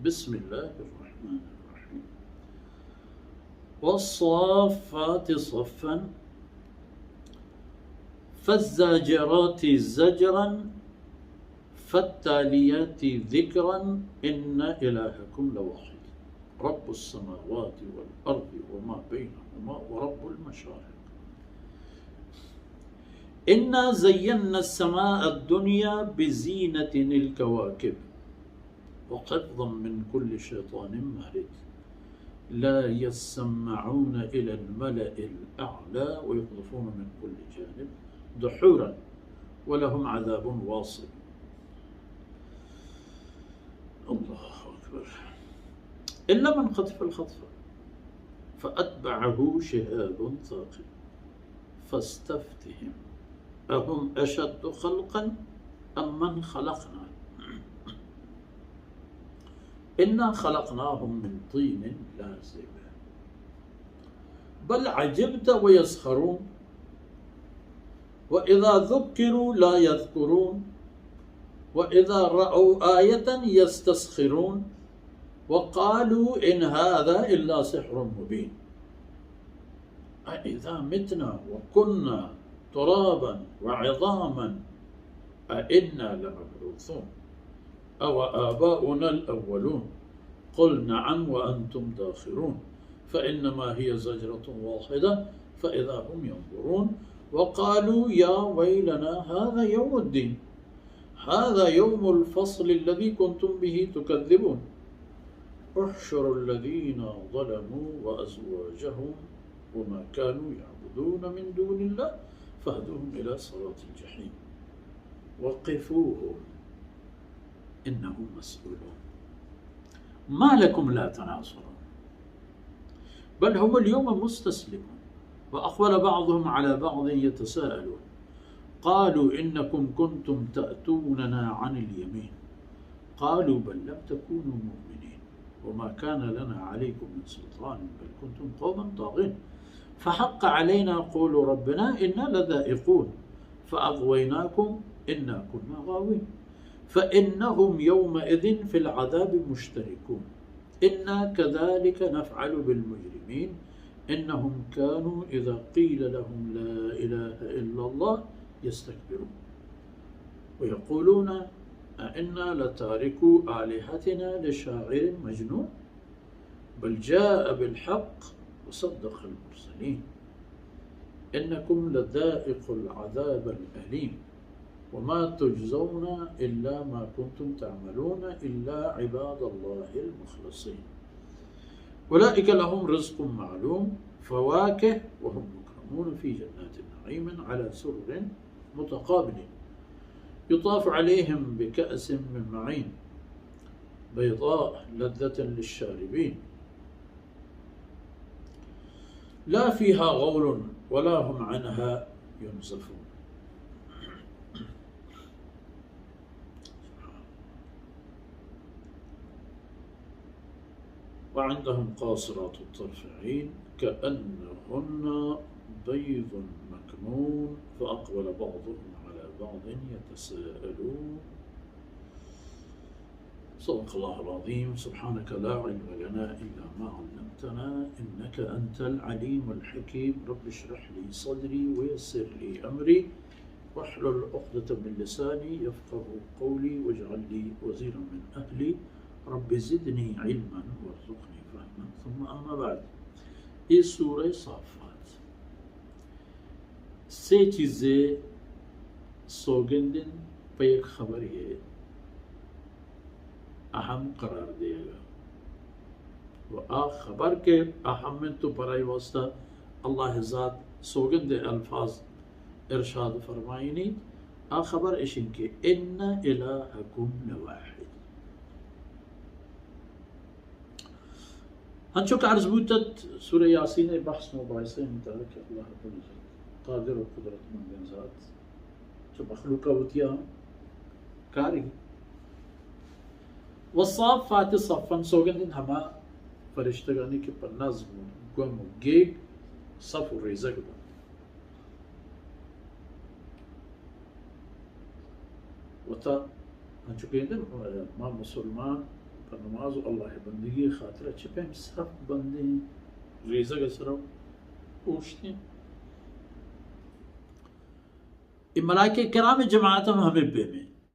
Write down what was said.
بسم الله الرحمن الرحيم. والصافات صفا، فالزاجرات زجرا، فالتاليات ذكرا، إن إلهكم لواحد، رب السماوات والأرض وما بينهما ورب المشارق. إنا زينا السماء الدنيا بزينة الكواكب، وحفظا من كل شيطان مارد. لا يسمعون إلى الملأ الأعلى ويقذفون من كل جانب دحورا ولهم عذاب واصب. الله أكبر. إلا من خطف الخطفة فأتبعه شهاب ثاقب. فاستفتهم أهم أشد خلقا أم من خلقنا؟ إنا خلقناهم من طين لازب. بل عجبت ويسخرون. وإذا ذكروا لا يذكرون. وإذا رأوا آية يستسخرون. وقالوا إن هذا إلا سحر مبين. أإذا متنا وكنا ترابا وعظاما أإنا لمبعوثون أو آباؤنا الأولون. قل نعم وأنتم داخرون. فإنما هي زجرة واحدة فإذا هم ينظرون. وقالوا يا ويلنا هذا يوم الدين. هذا يوم الفصل الذي كنتم به تكذبون. احشروا الذين ظلموا وأزواجهم وما كانوا يعبدون من دون الله فاهدوهم إلى صراط الجحيم. وقفوهم إنهم مسؤولون. ما لكم لا تناصرون. بل هم اليوم مستسلمون. وأقبل بعضهم على بعض يتساءلون. قالوا إنكم كنتم تأتوننا عن اليمين. قالوا بل لم تكونوا مؤمنين. وما كان لنا عليكم من سلطان بل كنتم قوما طاغين. فحق علينا قول ربنا إنا لذائقون. فأغويناكم إنا كنا غاوين. فإنهم يومئذ في العذاب مشتركون. إنا كذلك نفعل بالمجرمين. إنهم كانوا إذا قيل لهم لا إله إلا الله يستكبرون. ويقولون أئنا لتاركو آلهتنا لشاعر مجنون. بل جاء بالحق وصدق المرسلين. إنكم لذائقو العذاب الأليم. وما تجزون إلا ما كنتم تعملون إلا عباد الله المخلصين. أولئك لهم رزق معلوم. فواكه وهم مكرمون في جنات النعيم على سرر متقابلين. يطاف عليهم بكأس من معين بيضاء لذة للشاربين لا فيها غول ولا هم عنها ينزفون. وعندهم قاصرات الطرف عين كأنهن بيض مكنون فأقبل بعضهم على بعض يتساءلون. صدق الله العظيم. سبحانك لا علم لنا إلا ما علمتنا إنك أنت العليم الحكيم. رب اشرح لي صدري ويسر لي أمري واحلل عقدة من لساني يفقهوا قولي واجعل لي وزيرا من أهلي رب زدني علما وارزقني فهما. ثم أما بعد. اے سورہ صافات. سے چیزے سوگندن پہ یک خبرے اہم قرار دیگا و آ خبر کہ اہم انت و پرائی واسطہ اللہ ذات سوگند الفاظ ارشاد فرمائینی، آ خبر اشن کہ ان الہکم لواحد. انچو کہ عرض بوتت، سورہ یاسین ء بحث مباحثہ انت کہ اللہ رب العزت قادر و قدرت مندیں ذات چہ مخلوق وتیا کاری. والصافات صفا، سوگندن ہما فرشتگانی کہ پہ نظم و گم و گیگ صف و ریزگ بنت. وتا انچو کہ ما مسلمان نماز و اللہ بندگی خاطر چہ پیم سخت بندیں ریزگ سر اوشتیں۔ اے ملائکہ کرام جماعت ہم ہمیں پیمیں۔